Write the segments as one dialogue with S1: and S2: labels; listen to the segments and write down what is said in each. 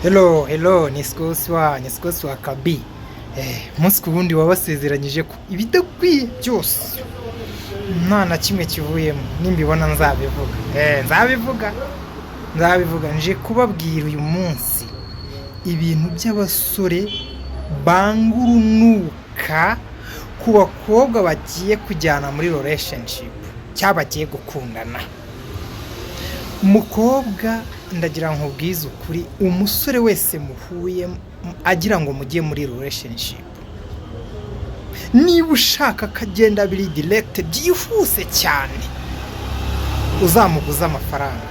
S1: Hello, hello, ni Sikosi wanyu, Sikosi wa Kabi. Umunsi ku wundi wabasezeranyije ko ibidakwiye byose nta na kimwe kivuyemo, nimbibona nzabivuga. Nzabivuga, nzabivuga. Nje kubabwira uyu munsi ibintu by'abasore banga urunuka ku bakobwa bagiye kujyana muri relationship cyangwa bagiye gukundana. Umukobwa, ndagira ngo nkubwize ukuri, umusore wese muhuye agira ngo mujye muri relationship, niba ushaka ko agenda biri direct, byihuse cyane, uzamuguze amafaranga,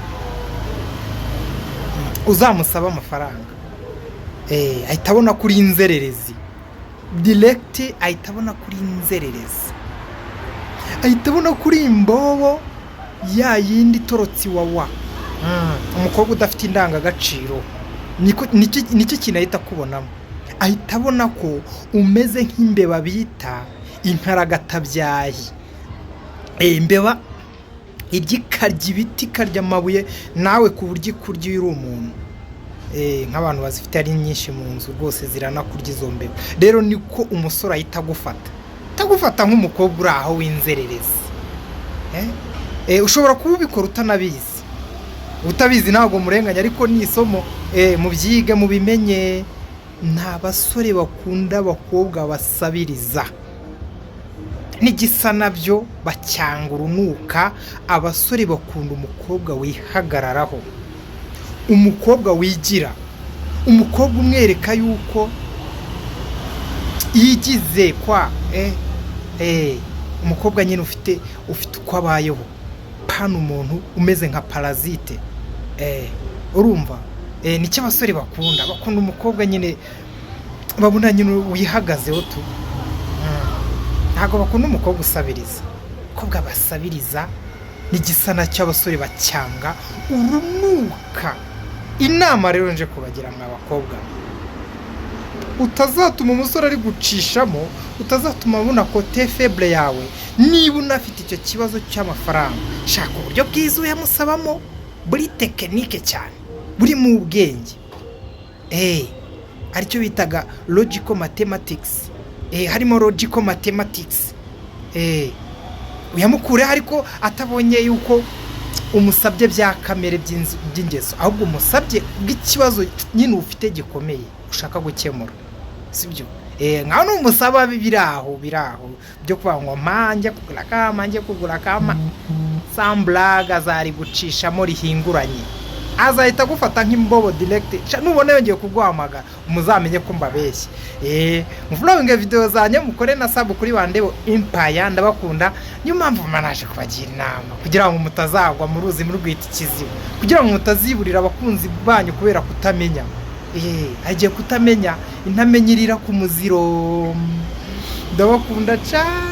S1: uzamusaba amafaranga, ahita abona ko uri inzererezi direct, ahita abona ko uri inzererezi, ahita abona ko uri imbobo ya yindi itorotse iwawa. Umukobwa udafite indangagaciro, nicyo kintu ahita akubonamo. Ahita abona ko umeze nk'imbeba bita inkaragatabyayi. Imbeba irya, ikarya ibiti, ikarya amabuye, nawe ku buryo ikurya iyo uri umuntu. Nk'abantu bazifite ari nyinshi mu nzu rwose, ziranakurya izo mbeba. Rero niko umusore ahita agufata, agufata nk'umukobwa uri aho w'inzererezi. Ushobora kuba ubikora utanabizi. Utabizi ntabwo murenganya, ariko ni isomo, mubyige, mubimenye. Nta basore bakunda abakobwa basabiriza, n'igisa nabyo bacyanga urunuka. Abasore bakunda umukobwa wihagararaho, umukobwa wigira, umukobwa umwereka yuko yigize kwa umukobwa nyine ufite uko abayeho, pana umuntu umeze nka parasite. Urumva, nicyo abasore bakunda. Bakunda umukobwa nyine babona nyine wihagazeho tu. Ntabwo bakunda umukobwa usabiriza. Abakobwa basabiriza n'igisa nacyo abasore bacyanga urunuka. Inama rero nje kubagira, mwa bakobwa, utazatuma umusore ari gucishamo, utazatuma abona côté faible yawe. Niba unafite icyo kibazo cy'amafaranga, shaka uburyo bwiza uyamusabamo, buri technique cyane, buri mu bwenge, aricyo bitaga logical mathematics. Harimo logical mathematics. Uyamukureho ariko atabonye yuko umusabye bya kamere by'ingeso, ahubwo umusabye bw'ikibazo nyine ufite gikomeye ushaka gukemura, sibyo? Nkaho numusaba biri aho, biri aho byo kuvuga ngo mpange kugura kama, njye kugura kama samburaga, azari gucishamo rihinguranye, azahita agufata nk'imbobo direct. Nubona yongeye kuguhamagara, muzamenye ko mbabeshye. Mufollowinge video zanjye, mukore na sub kuri Bandebo Empire. Ndabakunda, niyo mpamvu manaje kubagira inama kugira ngo mutazagwa mu ruzi murwita ikiziba, kugira ngo mutaziburira abakunzi banyu kubera kutamenya. Agiye kutamenya, intamenya irira ku muziro. Ndabakunda cyane.